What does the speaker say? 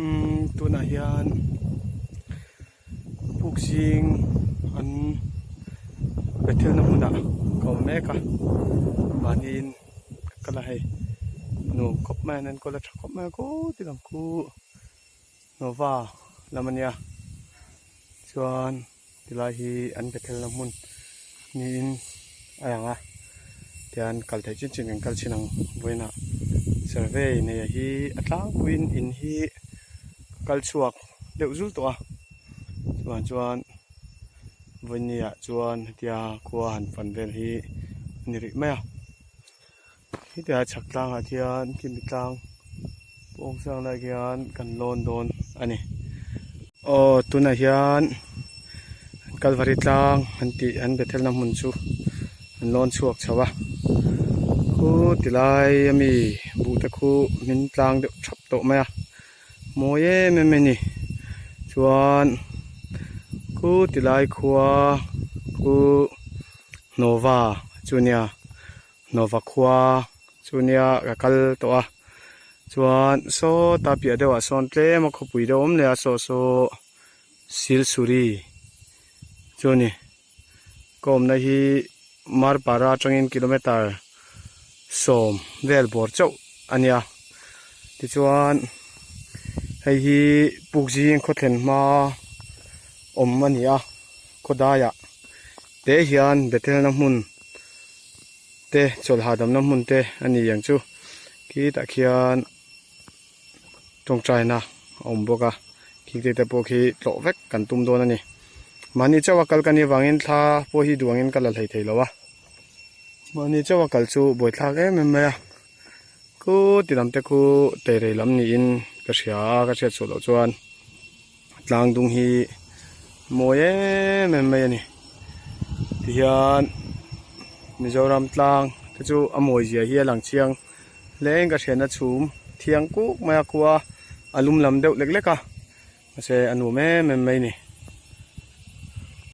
Umm tunah hian puk zing an bethel na hmunah ka awm mek a mahniin ka kal a hei nuam khawp mai a an enkawl a tha khawp mai a kawt lam khu Nova lam a nia chuan tilai hi an bethel na hmun niin a lang a tian kal theih chin chin kan kal chin ang vawiinah survey nei hi a tlangpuiin in hi ka kal chhuak deuh zul tawh a chuvang chuan vawiin ah chuan hetia khua han fan vel hi a ni rih mai a. Hetiang chhak tlangah khian kimi tlang pawng sang lai khian kan lawn dawn a ni. Aw tunah hian Kalvari tlang an tih an Bethel na hmun chu an lawn chhuak chho a khu tilai ami buh te khu hmin tlang deuh thap tawh mai a mawi em em a ni chuan khu tilai khua khu Nova chu nia. Nova khua chu nia ka kal tawh a chuan sawta piah deuh ah sawn tlem a khawpui deuh awm leh a saw saw Silsuri chu a ni ka awmna hi Marpara atangin kilometer sawm vel bawr chauh a nia tichuan hei hi Pukzing khawthlen hma awm a ni a khawdaiah te hian Bethel na hmun. te chawlh hahdamna hmun te a ni ang chu khitah khian tawngtaina a awm bawk a khing te te pawh khi tlawh vek kan tum dawn a ni mahni chauha kal ka nih avangin thla pawh hi duh angin ka la hlei thei lo a mahni chauha kal chu buaithlak em em mai a khu ti lam te khu teirei lam niin ka hria a ka hriat suah loh chuan. Tlang dung hi mawi em em mai a ni tihian Mizoram tlang te chu a mawi zia hi a lang chiang hle in ka hriatna chhum thiang kuk mai a khua a lum lam deuh lek lek a mahse a nuam em em mai a ni.